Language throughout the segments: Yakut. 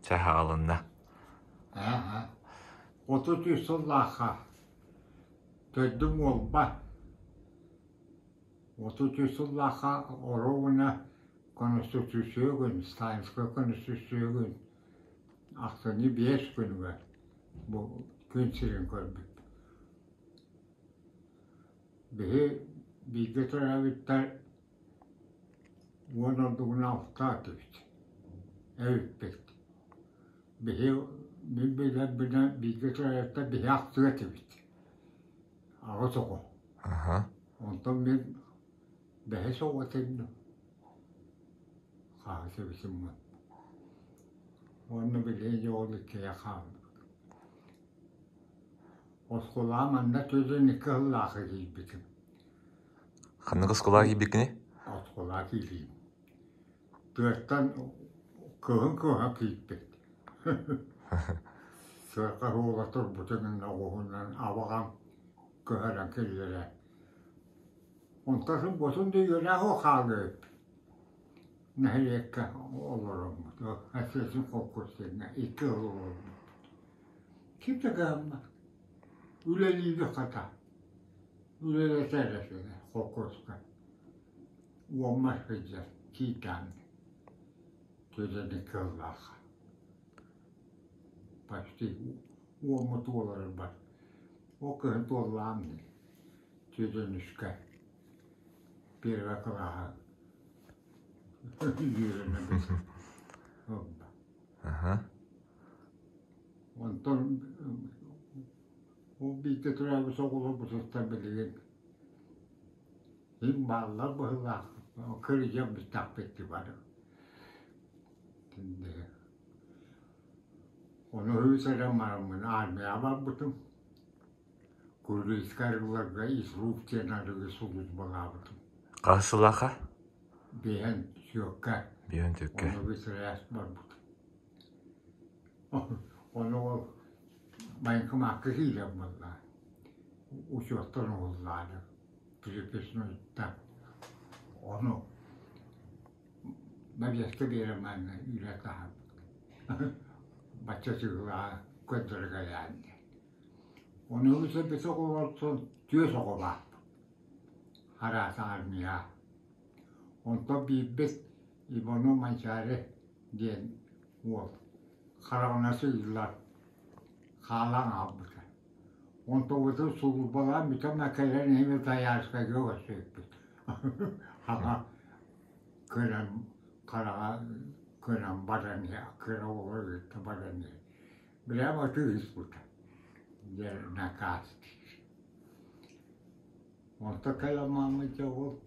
Чэ, аҕалынна. Ааһа, 33 сыллаахха төрдүм Уолба. 33 сыллаахха оруобуна Конституция күн, Сталинскай Конституция күн ахсынньы 5 күнүгэр бу күн сирин көрбүт. Биһи бииргэ төрөөбүттэр Уон ордугун алтаа этибит, эбиппит. Биһи мин билэрбинэн бииргэ төрөөбүттэр биһи ахтыа этибит. Аҕыс оҕо. Онтон мин бэһис оҕо этим хаһыс эбитим Уонна билигин дьэ ол иккиэ хаалбыт. Оскуолаҕа манна түөртүн икки сыллаахха киирбитим. Ханнык оскуолаҕа киирбиккиний? Оскуолаҕа киириим. Тыаттан кыһын кыһа киирбит. Сыарҕа суола турбутун оҕуһунан абаҕам көһөрөн киллэрэ. Онтон ботун да үөрэх хаалыып. Нэһилиэккэ олороммут. Осетин холкуос диэҥҥэ икки сыл олорбуппут. Ким да кыһаммат. Үлэлиибит хата. Үлэлэтэ эрэ сыһа холкуоска. Уоммар сылдьар киитаан түгэни кыаллаах. Почти уоммут уоларбар. Ол кыһын туоллаам дии. Түөдөнүскэ первый кылааһа үөрэнэбит. Онтон Ол бииргэ төрөөбүт оҕолорбутуттан билигин син бааллар быһыылаах, кырдьан бүттэхпит бары. Ону үс эрэ бараммын армияҕа барбытым. Курильскай арыыларга изрук диэн арыгы сулууспалаабытым. Хаһыс сыллаахха? Биэһэн сүөккэ. Биэһэн сүөккэ. Ону бисэрээс барбытым. Ону ол военкомакка киирэн буолла. Учуоттан уһуллаары приписнойтан. Ону повестка биэрэн манна үлэ таһаарбыт. Бачча сыгылаа көрдөрө кэлээн диэн. Ону үс оҕолортон түөрт оҕо бааппыт. Араас армия. Онтон биирбит Иванов Манчаары диэн уол хараҕына сыыйыллар хаалан хаалбыта. Онтубутун сулууспалаан бүтэн кэлэн иһин Тайаарскайга көрсүбүппүт. Хаҥа көрөн хараҕа көрөн баран иһэ кыра оҕо кытта баран иһэ. Прямо тыыспыта. Дьэ наказ диир. Онто кэлэн мааммыт ол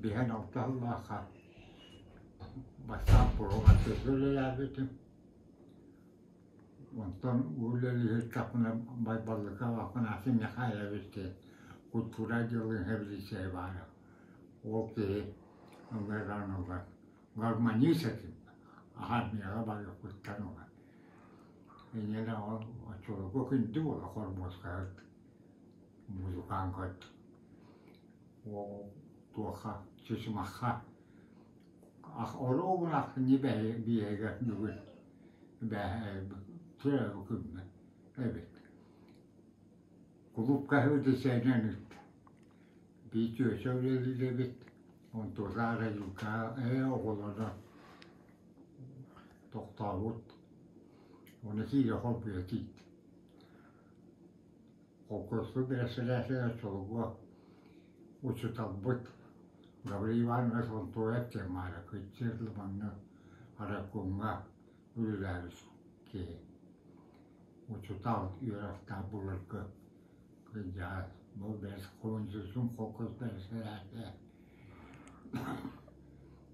биһэн алта сыллаахха бастаан пуруҥатыга үлэлээбитим. Онтон үлэлиһиттэхпинэ Байбаллыка Афанасий Михайлович диэн культура отделын сэбилиссэйэ баара. Ол киһи ыҥыран ылан гармонист этим. Армияҕа барыахпыттан ылан. Инньэ ол оччолорго күндү буола хормуоскаһыт музыкант туохха чычымахха оруобуна биһигэ бүгүн күммэ эбит кулуупка дэсээнэн ыытта биир түөсэ үлэлиир эбит онтуота арайыыка ээ оҕолоро тохтообут уонна киирэ холбуйа тиийдэ Холкуоспут бэрэссэдээтэлэ Чолбуо учууталбыт Гаврил Иванович Онтуоев диэн баара кырдьыар манна райкомҥа үлэлээбит киһи. Учуутал үөрэхтээх былыргы кырдьаҕас бу бэс Хомуньуусум холкуос бэрэссэдээтэлэ.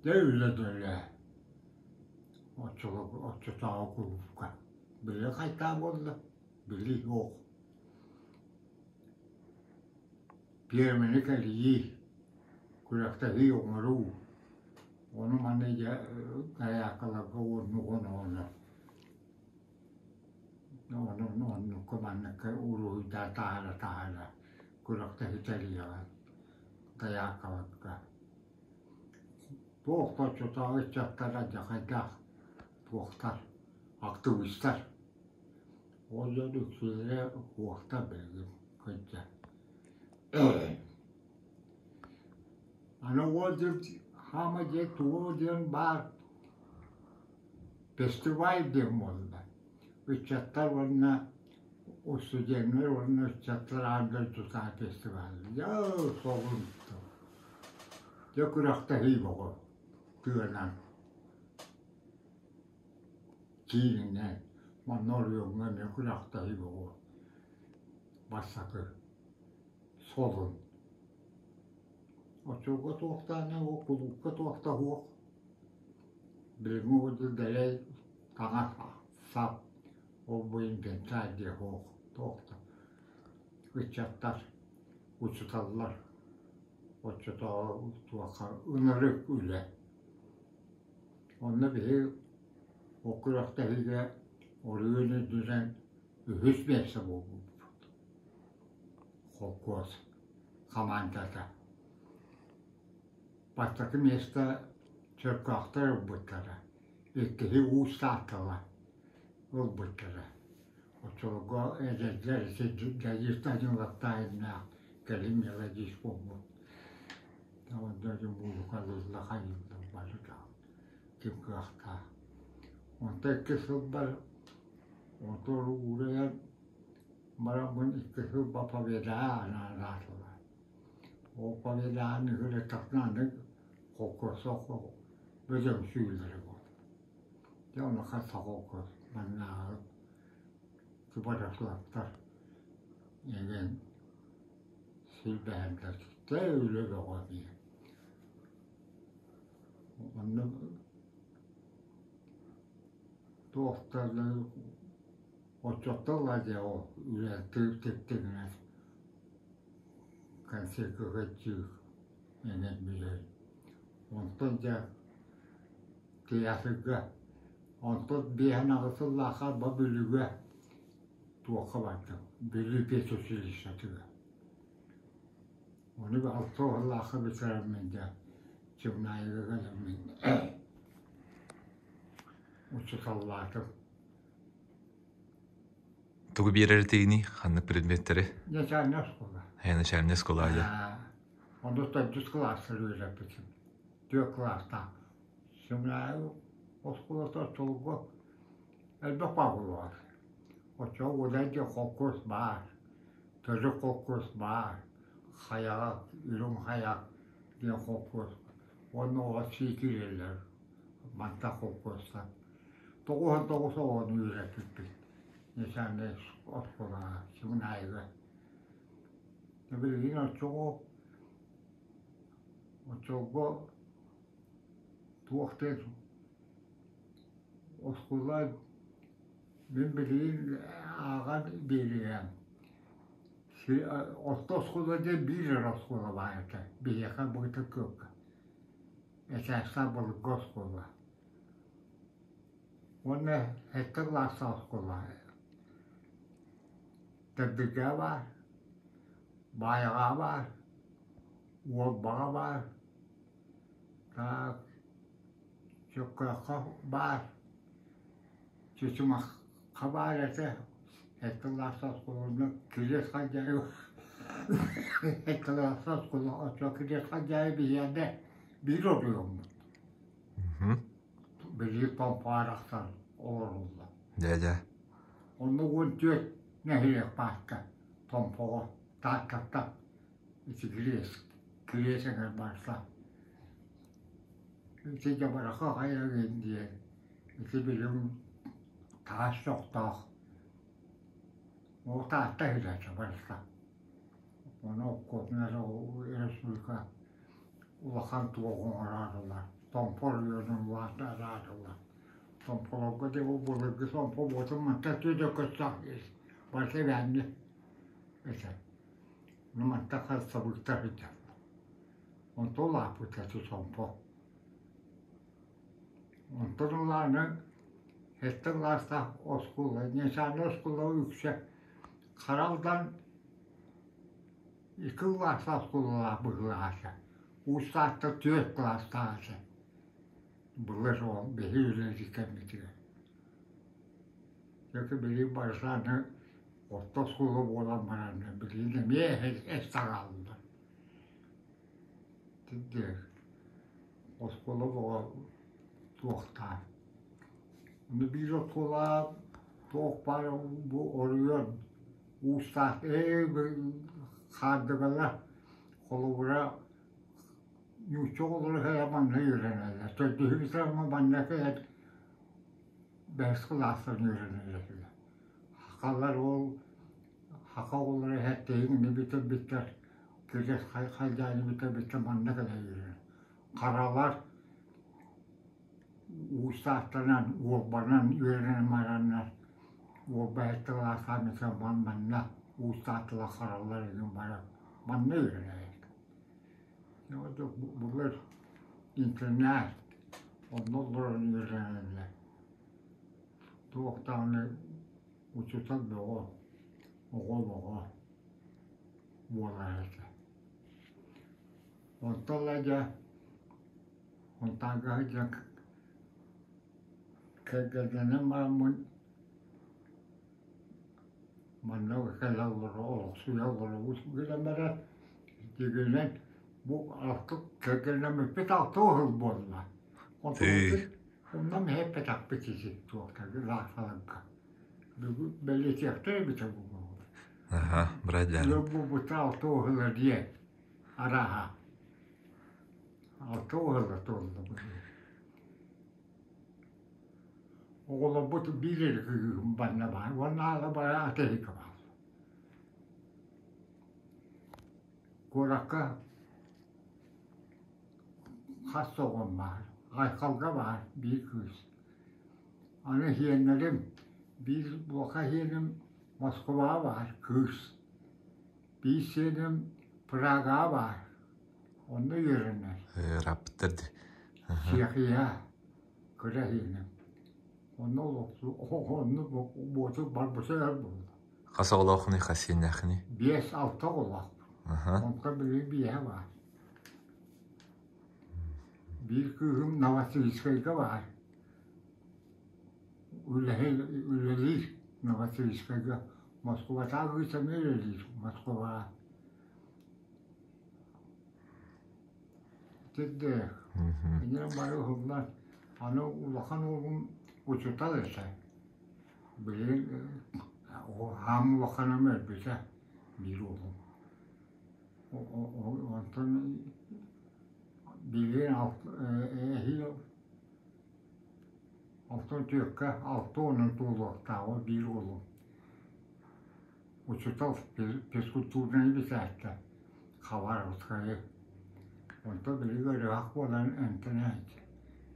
Дьэ үлэ да үлэ оччотооҕу кулуупка. Били хайтаа буолла, били суох. Пиэрмэни кэлийии, күрэхтэһии оҥоруу, ону маны дьэ дайаакаларга уоннук ону ону оннукка манныкка уруһуйдаа таһара таһара күрэхтэһии тэрийэҕин дайаакаларга. Туох да оччотооҕу ыччаттара дьэ хайдах. туохтар, актыбыыстар. Ол дьон үксүлэрэ уохтар билигин кырдьа. Аны ол дьыл хаама дьиэ тугу диэн баар фестиваль диэн буолла. Ыччаттар уонна устудьуоннар уонна ыччаттар аан дойдутааҕы фестиваль. Дьэ солун Дьэ күрэхтэһии бөҕө тыанан киининэн манна оройуоҥҥа эмиэ күрэхтэһии бөҕө бастакы солун. Оччолорго туохтаана ол кулуупка туох да суох билиҥҥи курдук дэлэй таҥас сап ол-бу инвентарь диэн суох туох да ыччаттар учууталлар оччотооҕу туохха ынырык үлэ. Онно биһи ол күрэхтэһиигэ оройуон үрдүнэн үһүс миэстэ буолбуппут холкуос хамаандата. Бастакы миэстэ Чөркөөхтөр ылбыттара, иккиһи Уус Тааттала ылбыттара. Оччолорго эдэрдэр ити Давид Даниловтаах кэлин мелодист буолбут. Онно дьон музыкалыылла хайыылла бары ким кыахтаах. Онтон икки сылбар отор уурайан бараммын икки сыл Победаҕа анаатылар. Ол Победаҕа ыһыахтахпына аны холкуоска бөдөҥсүүллэрэ буолла. Дьэ ону хас да холкуос маннааҕы кыбараслаптар эҥин силбэһэллэр. Тэ үлэ бөҕө эмиэ. Онно туохтар оччоттон ладья ол үлэ тыып-типтигинэс концерка көччүүр эҥин билэр. Онтон дьэ тыйаатырга онтон биэһэн аҕыс сыллаахха ба Бүлүүгэ туохха бардым Бүлүү педучилищетыгар. Ону алта сыллаахха бүтэрэммин дьэ Чымнаайыга кэлэммин учууталлаатым. Тугу биэрэр этигиний? Ханнык предметтэри? Начальная оскуола. Начальная оскуола дьэ. Онно төрдүс кылааска үөрэппитим. Түөрт кылаастаах. Чымнаайы оскуолата оччолорго элбэх баҕалаах. Оччоҕо Удай диэн холкуос баар, Төрүт холкуос баар, Хайаҕа, Үрүҥ Хайа диэн холкуос уонна оҕо сии киирэллэр мантан холкуостан. 99 оҕону үөрэппиппит начальнай оскуолаҕа Чымнаайыга. Билигин оччоҕо оччолорго туох диэн оскуола мин билигин ааҕан биэриэм. Орто оскуола диэн биир эрэ оскуола баар этэ биһиэхэ Бытык Күөлгэ. Этээстээх былыргы оскуола. Уонна сэттэ кылаастаах оскуола Төрдүгэ баар, Баайаҕа баар, Уолбаҕа баар, так Чөккөөххө баар, Чычымахха баар этэ, сэттэ кылаастаах оскуоланы Кириэс Халдьаайы сэттэ кылаастаах оскуола оччо Кириэс Халдьаайы биһиэнэ биир оройуоммут. Билии помпаарахтан олоруллар. Дьэ-дьэ. Онно 14 нэһилиэк паарка Томпоҕо, Тааттаттан ити Кириэс, Кириэс эҥэр барса. Ити Дьабараха хайа диэн ити билим таас чохтоох ол Таатта иһилээччи барса. Ону оккуотунар республика улахан туоҕу оҥороорулар, Томпо оройуонун улаатынараарылар. Томполорго дьэ бу былыргы Томпо буотун манта түөдэ көстөөх барыта эбээнни этэ. Ну манта харсабыттар сылдьаллар. Онтон улааппыт этэ Томпо. Онтон улааны сэттэ кылаастаах оскуола, начальнай оскуола үксэ Хара Алдан Икки кылаастаах оскуолалаах быһыылаах этэ. Уус Таатта түөрт кылаастаах этэ. Былыр ол биһи үлэлиир кэммитигэр. Дьэ билигин барыта орто оскуола буолан баран билигин эмиэ эстаҕааллар. Итинник оскуола оҕо туохтаах. Ону биир оскуола туох баар бу оройуон уустаах ээ хаардыгалар холобура нуучча оҕолоро кэлэн манна үөрэнэллэр. Төрдүһү манна кэлэн бэһис кылаастан үөрэнэр этилэр. Сахалар ол саха оҕолоро эһэттэйин ини бүтэрбиттэр, кириэс хайдааны бүтэрбиттэр манна кэлэн үөрэнэр. Харалар уустаахтарынан, уолбанан үөрэнэн бараннар, уолба эһэттэ кылаастаан манна уустаахтара харалар игин баран манна үөрэнэр Былыр интернат онно олорон үөрэнэллэр. Туох даҕаны учуутал бөҕө, оҕо бөҕө буолар этэ. Онтон ыла дьэ Онтааҥҥа сылдьан кэргэннэнэн бараммын Манна кэлэ олоро олохсуйа олоробут гынан баран дьиҥинэн бу алты кэргэннэммиппит алта уһул буолла. Онтубутун онно иһэппэтэхпит ити туохтарга лаахталарга. Бүгүн бэлиэтиэхтэр эбитэ буолуо. Аха, быраадьаарын. Ыал буолбута алта уһула диэн арааһа. Алта уһула туолла быһыы. Оҕолорбут биир эрэ кыыһым манна баар уонна аала бара атыыһыкка баар. Куоракка хас да оҕом баар, Айхалга баар биир кыыс. Аны сиэннэрим, биир буока сиэним Москваҕа баар кыыс, биир сиэним Прагаҕа баар, онно үөрэнэр. Ырааппыттар дии. Чехия кыра иһинэн. Онно онно буоту барбыта өр буолла. Хас оҕолооххунуй, хас сиэннээххиний? Биэс-алта оҕолоохпун. Онтон билигин биэһэ баар. Биир кыыһым Новосибирскайга баар. Үлэлиир Новосибирскайга. Москватааҕы кыыс эмиэ үлэлиир Москваҕа. Итинник. Инньэ бары уһуллан, аны улахан уолум учуутал этэ. Билигин хаам улаханым өлбүтэ биир уолум. Онтон билигин эһиил алтан түөркэ алта уонун туолуохтааҕа биир уолум. Учуутал физкультурнай бисээккэ Хабаровскайы. Онтон билигин ыарыһах буолан эмтэнээт,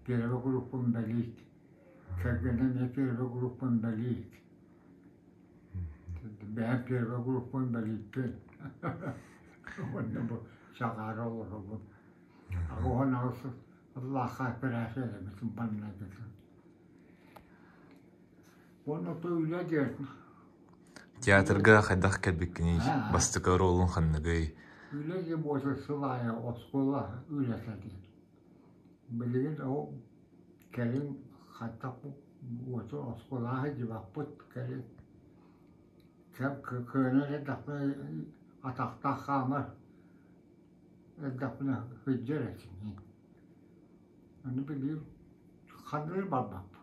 первый группа инбэлиит. Кэргэнэ эмиэ первый группа инбэлиит. Бэйэм первый группа инбэлииппин. Уонна бу чаҕаара олоробун. 88 сыллаахха операция элэммитин баннайбытым. Уонна то үлэ диэн Театрга хайдах кэлбиккиний? Бастакы оруолуҥ ханныгый? Үлэ диэн буолар сыл аайы оскуола үлэтэ диэн. Билигин ол кэлин хайдах уоту оскуолаҕа сылдьыбаппыт кэлин кыанар эрдэхпинэ атахтаах хаамар эрдэхпинэ сылдьар этим. Аны билигин ханна да барбаппын.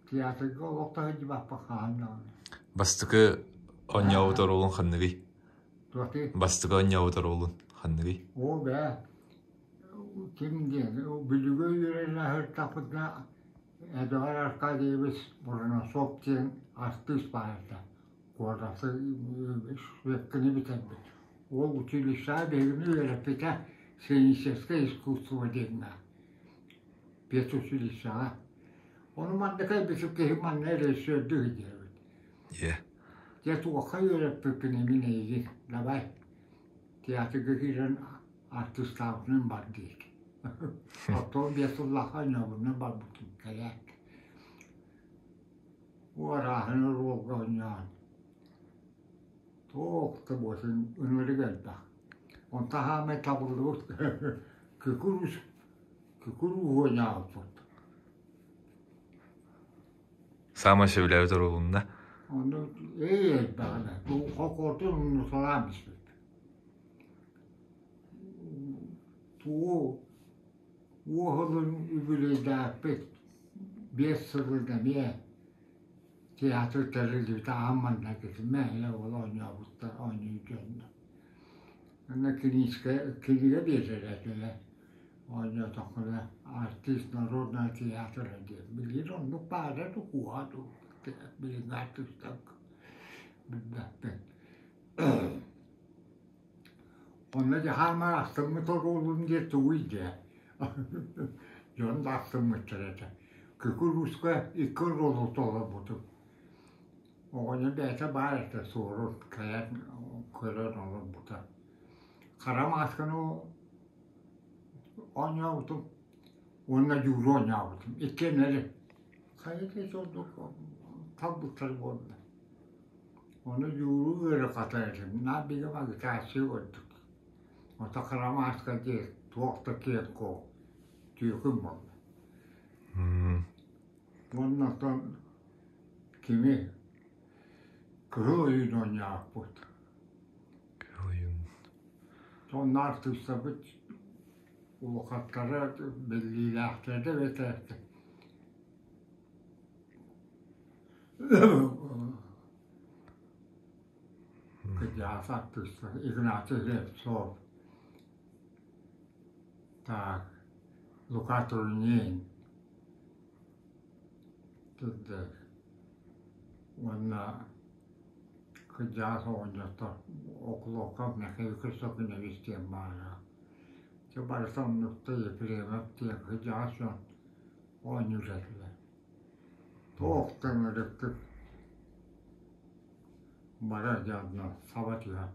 Театрга олох да сылдьыбаппын хаһан даҕаны. Бастакы оонньообут оруолуҥ ханныгый? Туохтуй? Бастакы оонньообут оруолун ханныгый? Оо бээ, ким диэн, Бүлүүгэ үөрэнэ сырыттахпытына Эдуард Аркадьевич Бурнашов диэн артыыс баар этэ. Куораты Светканы бүтэрбит. Ол училищеҕа биһигини үөрэппитэ сценическое искусство диэҥҥэ педучилищеҕа. Ону манна кэлбитим киһи манна режиссердүү диэбит. Иә. Дьэ туохха үөрэппиппин мин эйигин давай театрга киирэн артыыстаабытынан бар диэки. Оттон биэс сыллаахха оонньообутунан барбытым кэлээт. Уорааһын оруолга оонньоон Туох да буолсын ынырык элбэх. Онтон хаамай табыллыбыт күкүр күкүр ууһуонньаабыппыт. Саамай сөбүлээбит оруолун да? Ону эй элбэҕинэ, хокуотун умнуталаан испит. Тугу уоһулун үбүлүөйдээппит 5 сылын эмиэ театр тэриллибитэ аан маҥнайгытын мээнэ ол оонньообуттар оонньуу дьонно. Онно киниискэ кинигэ биэрэр этилэр оонньоотоххуна артист народного театра диэн билигин оннук баара дуу куоһа дуу билиҥҥи артыыстарга билбэппин. Онно дьэ хаамар астыммыт оруолум диэн тугуй дьэ дьон да астыммыттар этэ. Күкүр Ууска икки оруолу толорбутум. Оҕонньор бэйэтэ баар этэ суорун кэлэн көрөн олорбута. Хара маасканы оонньообутум уонна дьууру оонньообутум. Иккиэннэри хайа да ордук талбыттар буолла. Ону дьууру ыарырҕатар этим. Наар бигэ агитация курдук. Ото хара мааска диэн туох да киэҥ түөкүн буолла. Уонна оттон кими Кыһыл ойуун оонньообуппут. Кыһыл ойуун. Сонно артыыстарбыт улахаттара биллиилээхтэрэ да эбэтэр кырдьаҕас артыыстар Игнатий Слепцов, так, Лука Турнин, уонна кырдьаҕас оҕонньоттор Окулуокап Михаил Христофорович диэн баара. Дьэ барыта оннукта Ефремов диэн кырдьаҕас дьон оонньуур этилэр. Туох да ыҥырыктык бара дьонно саба түһэн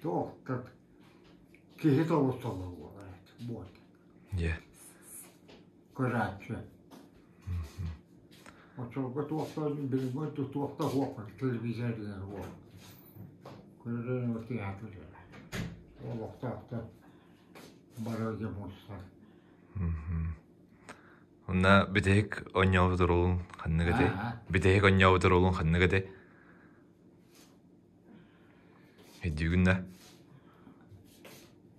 туох да киһи тобус-толору буолар этэ буолла. Дьэ. Көрөөччү. Оччолорго туох да билиҥҥи туох да суох телевизор диэн суох. Көрөр театр олохтоохтор бары дьэ мустар. Онно бүтэһик оонньообут оруолуҥ ханнык этэй? Бүтэһик оонньообут оруолуҥ ханнык этэй? Өйдүүгүн да?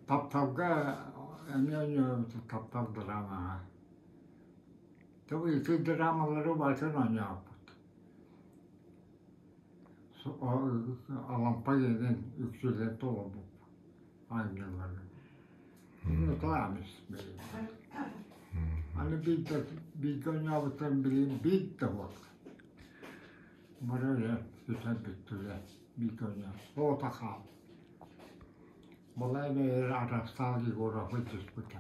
Тапталга эмиэ оонньообутум таптал драмаҕа. Тоҕо ити драмалары барытын оонньообуппут. Алампа диэнин үксүлэрин толорбуппут айымньылары. Умнуталаамыс билигин. Аны биирдэ бииргэ оонньообуттарын билигин биир да суох. Бары эрэ сүтэн бүттүлэр бииргэ оонньоон. Оҕото хаал. Балай эмэ Арастаал Егоровы түспүтэ.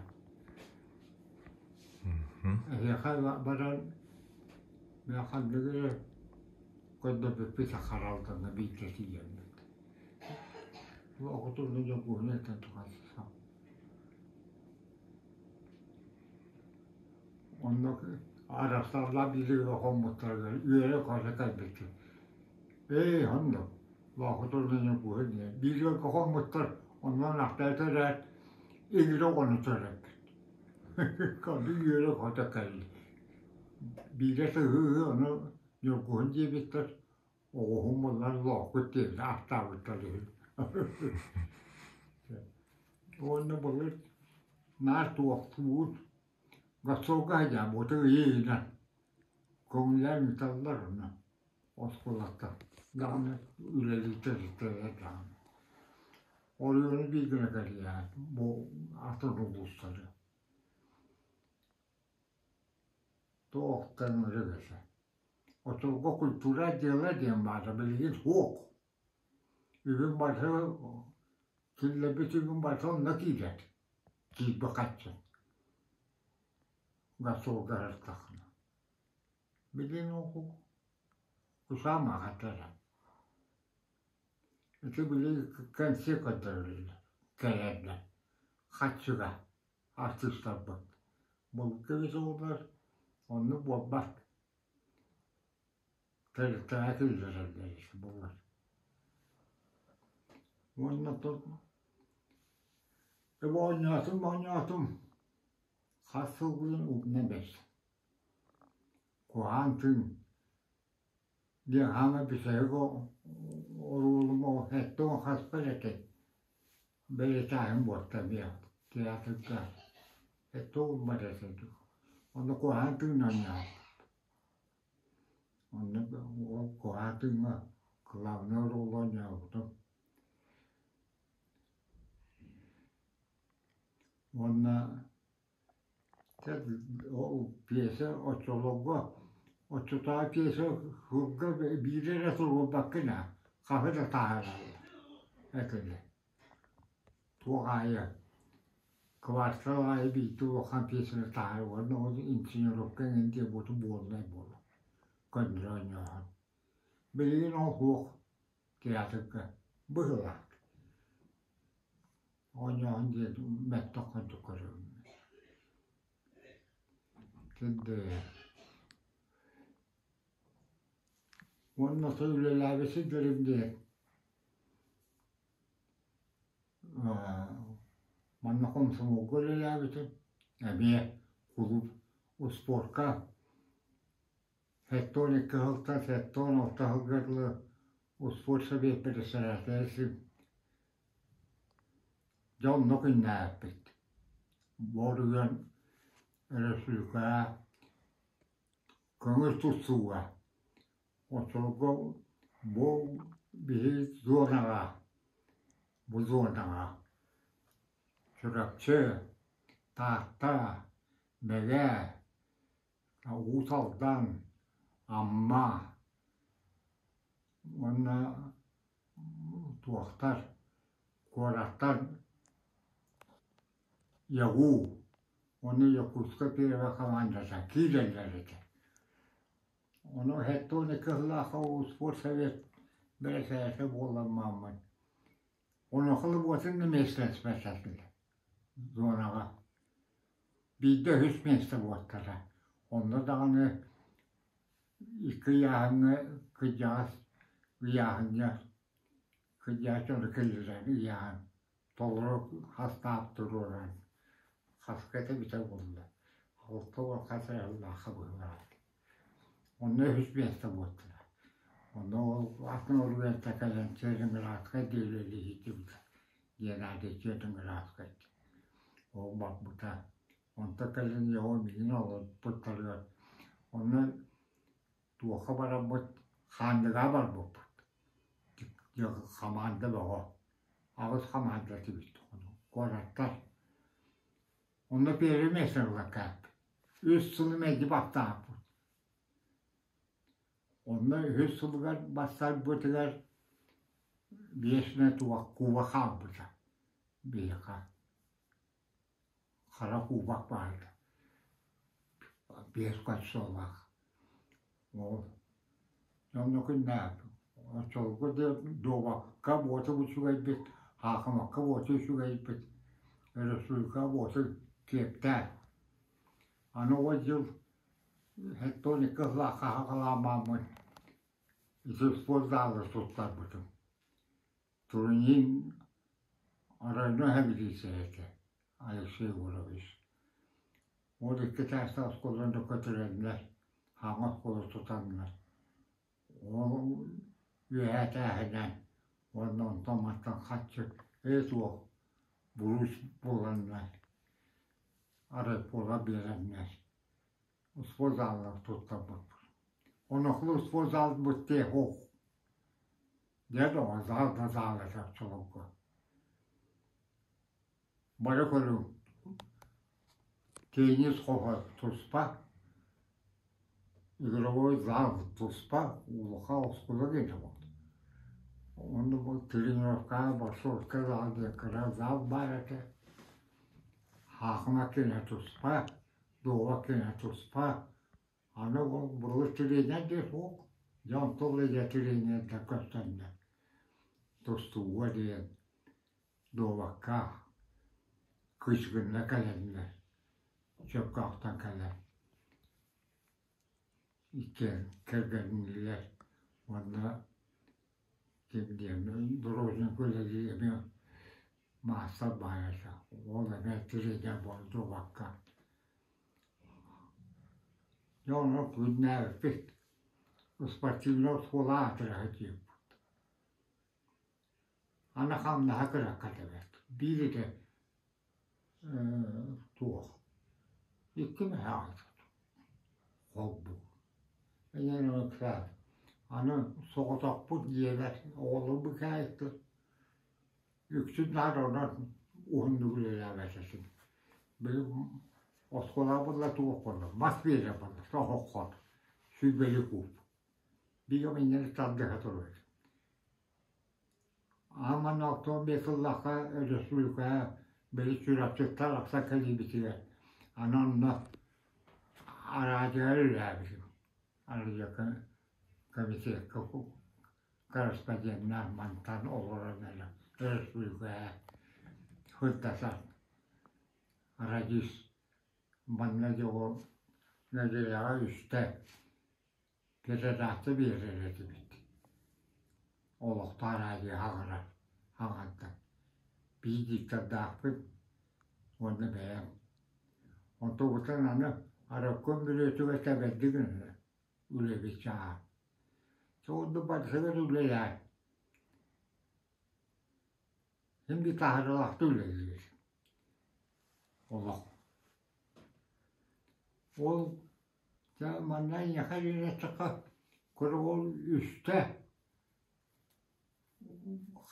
Эһиэхэ баран мин ханнык эрэ көрдөрбүппүт харалданна бииргэ тиийэммит. Оҕотун дьокуһун этэн тухайсам. Онно Арастааллаах бииргэ хоммуттарыгар үөрэ-көтө кэлбиппит. Ээ, онно Лоохутун Ньукууһун диэн бииргэ хоммуттар, онон ахтаата эрээт игирэ оҕону төрөппүт. Кэлин үөрэ-көтө кэллэ. Биирэ сыһыы ону Ньургуһун диэбиттэр, оҕуһум буоллар Лоокут диэн ааттаабыттар үһү. Уонна былыр наар туохтуур гастролга сылдьаабыта ыйы ыйынан көҥүллээн ыыталлар онно оскуолаттан даҕаны үлэлии тэрилтэлэр даҕаны. Оройуону биир гына кэлиэҕэ бу атын улуустары. Туохтан ырык этэ. Оччолорго культура отдела диэн баара билигин суох. Үбүн барыта киллэрбит үбүн барыта онно киирэр. Киирбит харчы. Гастролга сырыттаххына. Билигин ол кусаамаҕа Ити били кэнсиэр көрдөрөллөр, кэлэллэр, харчыга артыыстарбыт. Былыргы эбит оннук буолбат. Тэрилтэҕэ киллэрэллэр буолар. Уонна оонньоотум, оонньоотум, хас сылгын умна бэрт. Куһаҕан тыын. Диэн хаама бүтэһик оруолум сэттэ хаспар этэ. Бэлиэтээһин буолта эмиэ театрга. Сэттэ этэ Онно куһаҕан тыынан Онно ол куһаҕан тыыҥҥа кылаабынай оруолу оонньообутум. Уонна ол пьеса оччолорго оччотооҕу пьеса сылга биирдэ эрэ туруорбаккын ээ, хаһы да таһаараллар этилэр. Туох аайы квартал аайы биирдэ улахан пьесаны таһаарар уонна ол инсценировка эҥин диэн буолунай буолар көннөрү оонньооһун. Билигин ол суох театрга быһыылаах. Оонньооһун диэн мөлтөх курдук көрөбүн. Уонна сыл үлэлээбит сирдэрим диэн манна хомсомуолга үлэлээбитим, эмиэ кулууп успуорка 72 сылтан 76 сылга дылы успуорт сэбиэт бэрэссэдээтэлэ Дьэ онно күннээбиппит. Боруйан өрөспүүбүлүкэҕэ көҥүл тустууга оччолорго бу биһи зонаҕа бу зонаҕа Чурапчы, Таатта, Мэҥэ, Уус Алдан, Амма уонна туохтар куораттар ЯГУ уонна Якутскай первая командата киирэллэр этэ. Ону 72 сыллаахха спортсовет бэрэсэдээтэ буолан мааммын онуоха буотун да миэстэлэспэт этилэр зонаҕа. Биирдэ үһүс миэстэ буолтара. Онно даҕаны икки ыйааһыҥҥа кырдьаҕас ыйааһыҥҥа кырдьаҕас дьону киллэрэн ыйааһын толору хастаап туруоран хаска этэ бүтэ буолла. 60 хас эрэ сыллаахха быһыылаах. Онно үһүс миэстэ буолтулар. Онно ол атын оройуонтан кэлэн Целинградскай диэри үлэлии Геннадий Целинградскай. Ол барбыта. Онтон кэлин его миигин олорпуттарыгар онно туохха бараммыт Хаандыгаа барбыппыт. Хамаанда бөҕө. Аҕыс хамаанда этибит куораттар. Онно первый место ылларкааппыт. Үс сылы мэлдьи баттааппыт. Онно үһүс сылыгар бастарбытыгар биэс мэ туох куба хаалбыта биһиэхэ. Хара кубок баара. Биэс кольцолаах. Ол онно күннээх оччолорго да дуобакка буота үчүгэйбит, хаахымакка буота үчүгэйбит, өрөспүүбүлүкэҕэ буота киэптээх. Аны ол дьыл 72 сыллаахха саҕалааммын ити спортзалы туттарбытым. Турнин районо милиция этэ Алексей Егорович. Ол икки чаастаах оскуоланы көтүрэннэр, хаҥа оскуола тутаннар, ол үөһээтээһинэн уонна онтон-мантан харчы ээ суох буруус буланнар, райпола биэрэннэр спортзаллар туттарбыппыт. Онохлу спортзалбыт суох. Дьэ доҕор, зал да зал этэ оччолорго. Бары көрүҥ теннис хоһо туспа, игровой зал туспа, улахан оскуола диэн буолла. Онно бу тренировкаҕа боксерскай зал диэн кыра зал баар этэ. Хаахыма киэнэ туспа, дуоба киэнэ туспа. Аны ол былыр тренер диэн суох, дьэ онтон ыла дьэ тренердэр көстөннөр тустууга диэн дуобакка Кычгинна кэлэннэр, Чөккөөхтөн кэлэн иккиэн кэргэннилэр уонна ким диэн дорожник үлэлиир эмиэ маастар баайа этэ. Ол эмиэ тренер буолан дуобакка. Дьэ ону күннээбиппит. Спортивнай оскуола аатыраһа диэбит. Аны хамнаһа кыракка тэбэр. Биир этэ туох икки мөһөөҕү холбуу. Аны соҕотохпут дьиэбэр оҕолорбут кээйиктэр үксүн наар онон уһуннук үлэлээбэт этим. Били оскуолаҕа буолла туох буолла мас биэрэр буолла оһоххо сүүрбэлии кууп. Биир инньэни тардыһа турар. Аан манна 65 сыллаахха өрөспүүбүлүкэҕэ били Чурапчыттан арахсан кэлиибитигэр аны онно араадьыйа үлэлээбитим. Араадьыйа комитекка корреспонденнаах мантан олорон эрэ өрөспүүбүлүкэҕэ сырдатар радист манна дьоҕу нэдиэлэҕэ үстэ передача биэрэр этибит. Олохтоох радио хаҥара хаҥарда. Биир диктордаахпыт уонна бэйэм. Онтубутун аны Араккон бүрүөтүгэр тэбэрдик гынна үлэбит чааһа. Суурдук барытыгар үлэлээн син биир таһаарыылаахтык үлэлиибит. Олох. Ол Дьэ манна эйиэхэ үөрэттэххэ куругун үстэ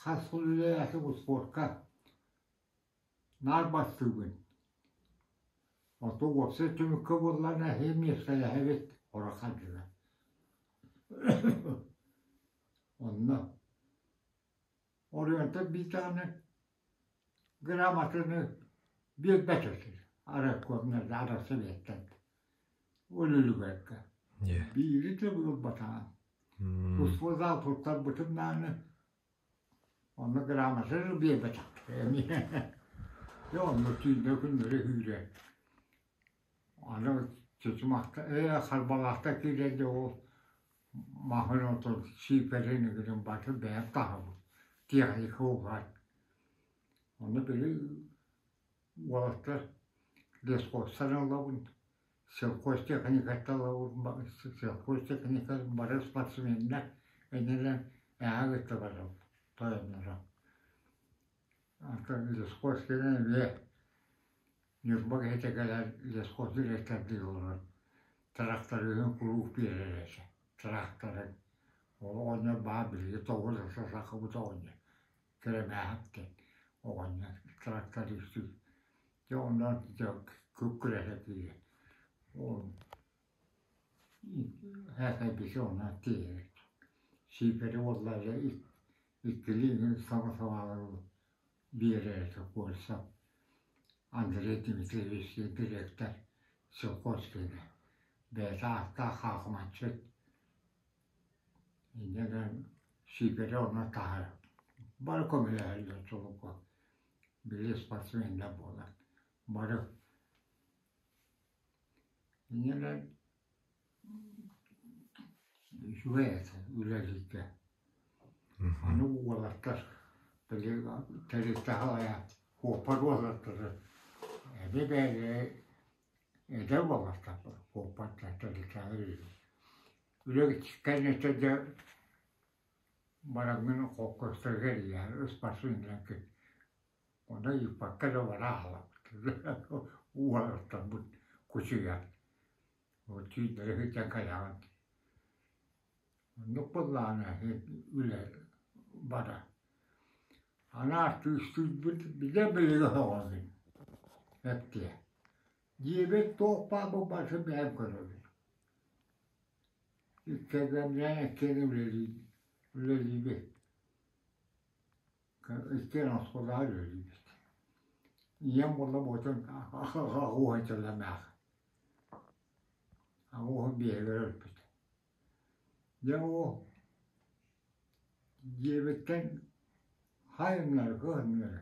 хас сыл үлэлээтим успуорка наар бастыыбын. Оттон уопсай түмүккэ буоллаҕына эһиги миэстэлэһэбит орохо дьыла. Онно Оройуонтан биир даҕаны грамотаны биэрбэт этилэр райкомнар Арассыыйаттан ол үлүгэргэ. Биири да ылбатаҕым. Туспа туттарбытым даҕаны онно грамотаны биэрбэтэхтэрэ эмиэ. Дьэ онно түүннэ күннэри күүрэ. Аны чычымахта ээ Харбалаахта киирэн дьэ ол маһын отун сиипэрин ыгырын баты бэйэм таһабын тиэхиньикэ угаат. Ону били уолаттар лесхозтан ылабын, сельхозтехникаттан ылабын, сельхозтехника бары спортсменнар энэлэн эһэ кытта барабын тойонноро. Антон лесхоз кэлэн эмиэ Ньурба киһитэ кэлэн лесхоз директордыы олорон тракториһын куруук биэрэр этэ тракторын ол оҕонньор баар биһиги тоҕус сахабыт оҕонньор Кэрэмээһэп диэн оҕонньор трактористыы дьэ онон дьэ күрэһэ киирэн ол һээхэйбити онон тиэйэр сиипэри уоллара иккилии саҥа салаалары биэрэр этэ Кольцов Андрей Дмитриевич диэн дириэктэр совхоз киһитэ бэйэтэ ааттаах хаахымаччыт инньэ гынан сиипэри онно таһар бары көмөлөһөллөр чулуку били спортсменнар буолан бары инньэ гынан үчүгэй этэ үлэлииргэ Аны уолаттар били тэрилтэ салайа куоппар уолаттары эбэ бэйэлэрэ эдэр уолаттар куоппаттар тэрилтэҕэ үлэ кэнниттэн дьэ бараҥҥын холкуостарга эрийээр ыспарсыыннаргын Онно ыыппакка да бара хаалабыт уолаттарбыт кучуйан түүннэри сылдьан кэлэҕин Оннук буоллаҕына үлэ барар. Аны артыыстыырбыт билэ-билигэ сөҕөбүн эптиэ. Дьиэбит туох баар барытын бэйэм көрөбүн. Иккиэн иккиэн үлэлиибит. Иккиэн оскуолаҕа үлэлиибит. Ийэм буолла буотун аҕуһун Аҕуһун биэһигэр өлбүт. Дьэ ол дьиэбиттэн хайыннары кыһыннары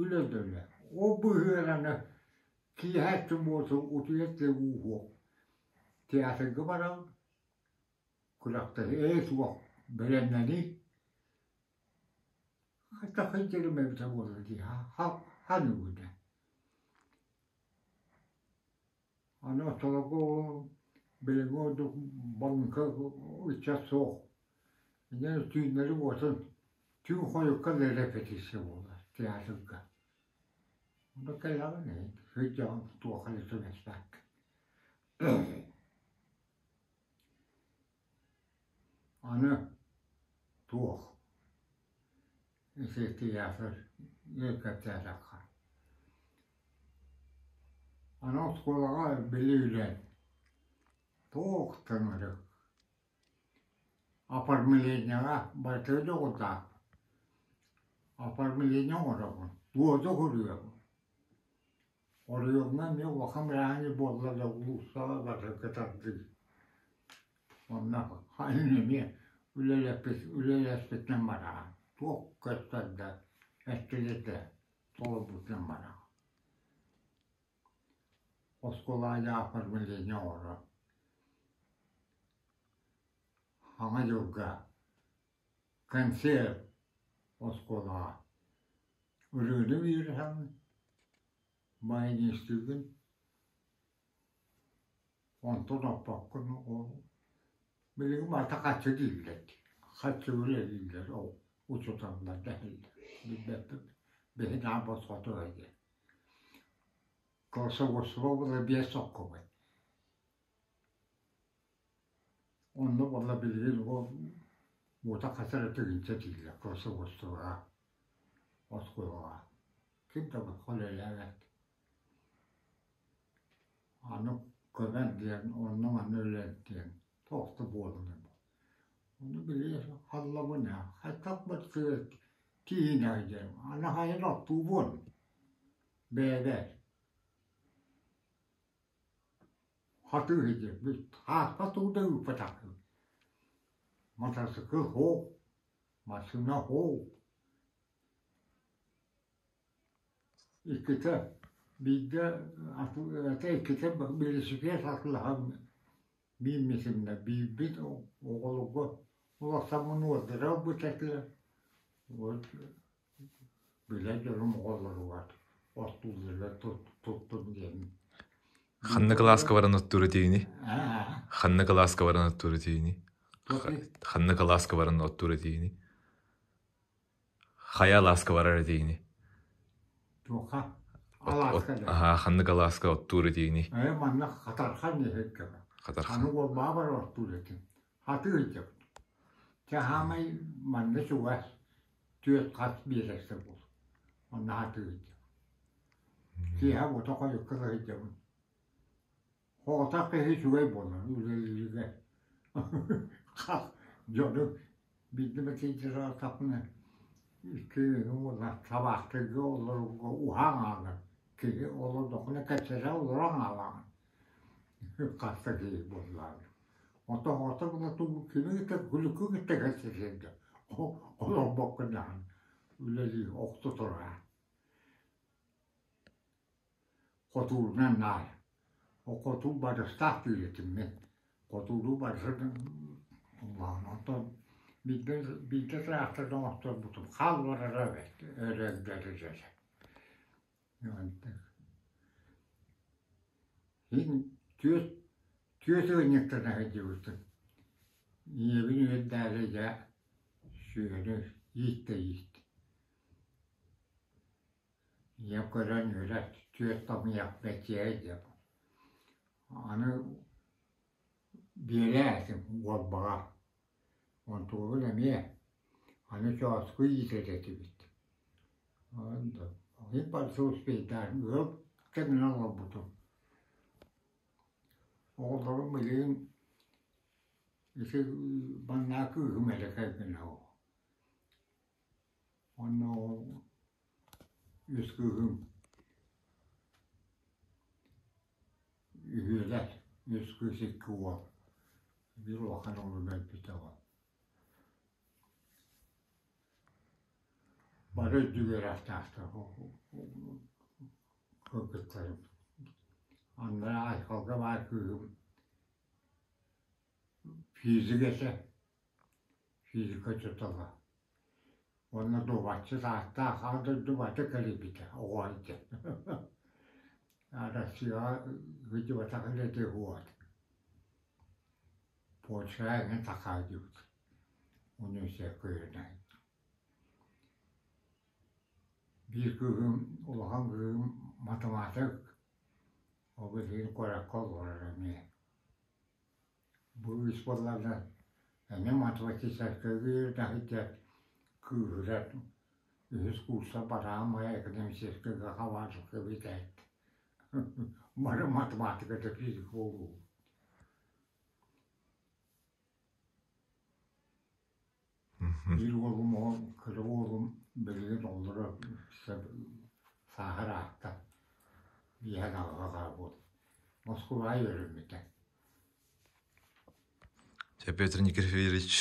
үлэ да үлэ. Ол быһыыраны киэһэ өттүн буолсун утуйар да ууһуох. Театрга барабын, күрэхтэһии ээ суох бэлэмнэнии. Хата сылдьарым эбитэ буолла дии саныыбын. Аны оччолорго Билиҥҥи курдук балыыҥка ыччат суох. Инньэ түүннэри уотун түүн хойукка да репетиция буолар театрга. Онно кэлэҕин сылдьаҕын туохха да түбэспэккин. Аны туох ити театр кэпсээтэххэ Аны оскуолаҕа били үлэн туох тыҥырык оформлениеҕа барытыгар дьоҕурдаахпын оформление оҥоробун туоду суруйабын Оройуоҥҥа эмиэ улахан бырааһынньык буолла да улуустаҕа барытыгар тардыы. Онно хайын эмиэ үлэлэппит үлэлэспитинэн бараҕын. Туох көстөр да, эттилэр да толорбутунан бараҕын. Оскуола аайы оформление оҥорор. Саҥа дьылга концерт оскуолаҕа ырыаны үөрэтэҕин, майонезтыыгын, онтон оппоккун ол билигин барыта харчы дииллэр дии, харчы үлэлииллэр ол учууталлар дэһэллэр билбэппит биһи наар босхо турар диэн. Голосовойство было биэс соккубай. Онно буолла билигин ол уота хас эрэ тыһыынча дииллэр голосовойствоҕа оскуолаҕа. Ким да босхо үлэлээбэт. Аны көмөн диэн онно-манна үлэлээн диэн туох да буолан Ону били халлабын ээ, хайдах бачча тииһинэҕий диэн, аны хайан оттуубун бэйэбэр. Хатыы диэн, ааспат уу да ыыппатахпын. Матасыкыл суох, массыына суох. Иккитэ, биирдэ ата иккитэ велосипед атылаһан мииммитиннэ биирбит оҕолорго улахаммын уордара ылбыт этилэр. Вот билэ дьонум оҕолоругар оттуулларыгар туттум диэн. Ханна кылааска баран оттуур этигиний? Ханна кылааска баран оттуур этигиний? Ханна кылааска баран оттуур этигиний? Хайа алааска барар этигиний? Туохха? Алааска да. Аһаа, ханнык алааска оттуур этигиний? Ээ, манна Хатархан иһиккэ. Хатархан. Аны уолбаҕа бар оттуур этим. Хатыы ыйдыбыт. Чэ, хаамай манна чугас түөрт хас биэрэстэ буол. Онно хатыы ыйдыбыт. Киэһэ уота хойукка да сылдьабын. Соҕотох киһи үчүгэй буолар үлэлииргэ. Хас дьону биирдэ мэтиэдьэрээтахпына икки уола табаахтыырга олорорго уһаан хаалар. Киһи олордоххуна кэпсэтэ олорон хаалаҕын. Хаста киһи буоллаҕа. Онтон оҕото була тугу кими кытта күлүкү кытта кэпсэтиэҥ да олорбоккун даҕаны үлэлии охто турар. Хотуурунан наар. Хотуур барыстаах диир этим мин. Хотууру барысын онтон биирдэ биирдэ тыраахтарда оҥосторбутум хаал барара эбит эрэллэригэр. Син түөрт түөрт ыанньыктана сылдьыбытым. Ийэбин үөрдээри дьэ сүөһүнү иит да иит. Ийэм көрөн үөрэр, түөрт томуйах бэчиэй диэн. Аны биэрээ этим уолбаҕа. Онтугун эмиэ аны чооску иитэр этибит. Барыта успейдаан ыал кэминэн олорбутум. Оҕолорум билигин ити манна кыыһым эрэ кэргэнэ ол. Уонна ол үс кыыһым үһүөлэр, үс кыыс икки уол. Биир улахан уолум өлбүтэ ол. Бары үрдүк үөрэхтээхтэр кыргыттарым. Анараа Айхалга баар кыыһым физик этэ, физика учуутала. Уонна дуобатчыт ааттаах аан дойду барыта кэлийбитэ оҕо сылдьан. Россияҕа сылдьыбатах үлэтэ уот. Польшаҕа эҥин тахаайдыбыт университекка үөрэнэ Биир кыыһым, улахан кыыһым математик, ол билигин куоракка олорор эмиэ. Бу үс буоллаҕына эмиэ математическайга үөрэнэ сылдьар кыыһырар, үһүс курса бараамай экономическайга хабаатыкка бүтээт бары математиката физика буолуу. Биир уолум ол кыра уолум билигин олоро сааһар аатта биэһэн аҕаҕа хаалбыт Москваҕа үөрэммитэ. Дьэ, Петр Никифорович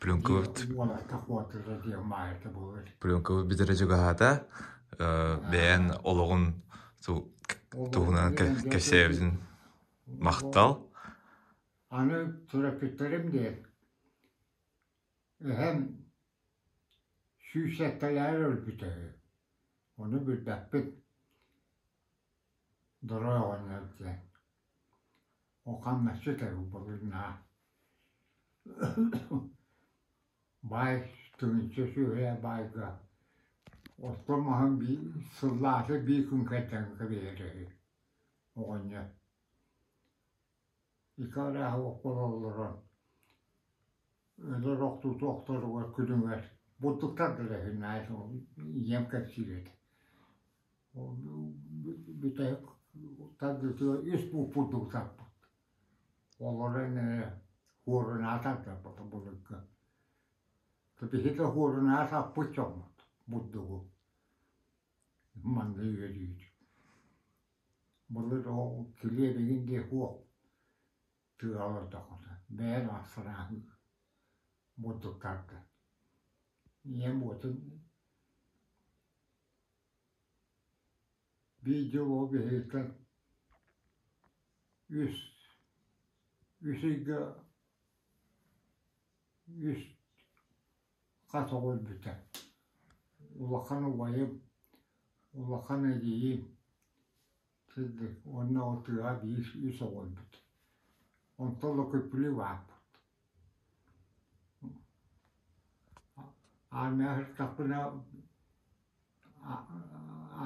пленкабыт Уолаттар куотара диэн маайата буолар. пленкабыт бүтэрэ чугаһаата. Бэйэн олоҕун туһунан кэпсээбитин махтал. Аны төрөппүттэрим диэн эһэм 107-лээх өлбүтэ үһү. Ону билбэппит. Дорой оҕонньор диэн. Ол хамначчыт этэ былырнаа. Баай тыһыынча сүөһү баайга оттон маһын сыллаата биир күн кэрдэн кэбиһэрэ үһү оҕонньор. Икки арааһы олорон өлөр охтууту охторугар күнүгэр бурдуктар да ийэм кэпсиир этэ. Бүтэһик тардыытыгар үс буут бурдугу тарпыт. Олорон эрэ хуорунаат тарпыта былыргы. Биһиги хуорунаат аппыт дьоммут бурдугу. Манна үөрүүт. Былыр ол килиэбигин диэ суох тыа олордоххуна бэйэм ахсараһын бурдуктарга. Ийэм уотун биир дьыл ол биһигиттэн үс үс ыйга үс хас оҕо өлбүтэ. Улахан убайым, улахан эдьиийим сырдык уонна ол тыаҕа биир үс оҕо өлбүт. Онтон ыла күппүлүү бааппыт. Армия сырыттахпына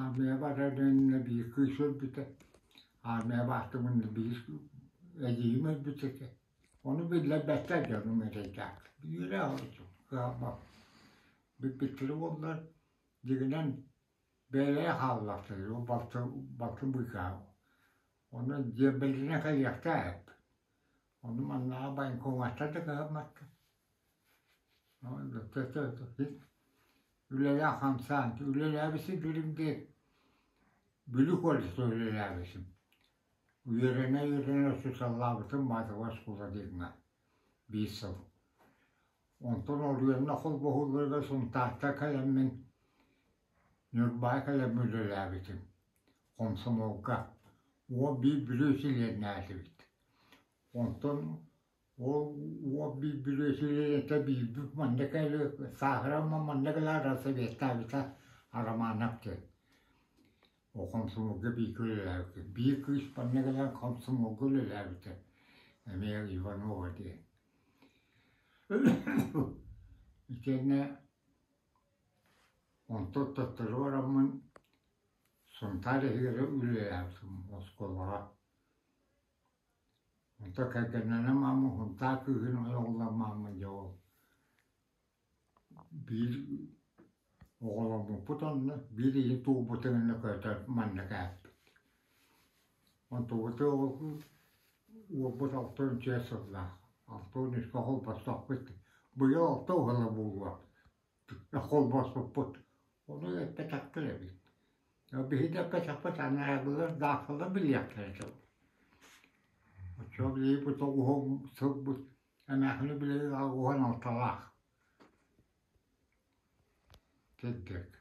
армия барар иннинэ биир кыыс өлбүтэ. Армия баартымын биир эдьиийим өлбүт этэ. Ону биллэрбэттэр дьонум эрэйдээх. Үөрэ кыһалҕа бүппүттэрэ буоллар, дьиҥинэн бэйэлэрэ хааллахтара, балтым быыкаа. Онон дьиэбэлэринэн кэлиэхтээх эбит. Ону маннааҕы военкоматтар да кыһамматтар. Үлэлээх хамсаан, үлэлээбитим билим диэн Бүлүү колледжка үлэлээбитим. Үөрэнэ-үөрэнэ учууталлаабытым Маатыба оскуола диэҥҥэ биир сыл. Онтон Оройуонна холбоһууларыгар Сунтаартан кэлэммин Ньурбаҕа кэлэммин үлэлээбитим. Хомсомуолга. Уол биир Бүлүү силиэннээтибит. Онтон ол уол биир Бүлүү силиэнэтэ биирбит манна кэлэ сааһыран манна кэлээр советтаабыта Романов диэн. Ол хомсомуолга бииргэ үлэлээбиппит. Биир кыыс манна кэлэн хомсомуолга үлэлээбитэ, эмиэ Иванова диэн. Итиэннэ онтон төттөрү бараммын Сунтаар иһигэр үлэлээбитим оскуолаҕа. Онтон кэргэннэнэн маама Сунтаар кыыһын ойоҕолоон маама дьэ ол Биир оҕоломмуппут онно, биир ийэ туолбутун иннэ көтөр манна кээппит. Онтубуту уолбут 64 сыллаах, 63-кэ холбостохпут. Быйыл алта уһала буолуо холбоспуппут. Ону эппэтэхтэр эбит. Биһиги эппэтэхпит анаабылар даахталар билиэхтэрэ этэ. Оччоҕо билигин бу тоҕуһун сылбыт Эмээхсини билигин 86-лаах кырдьык.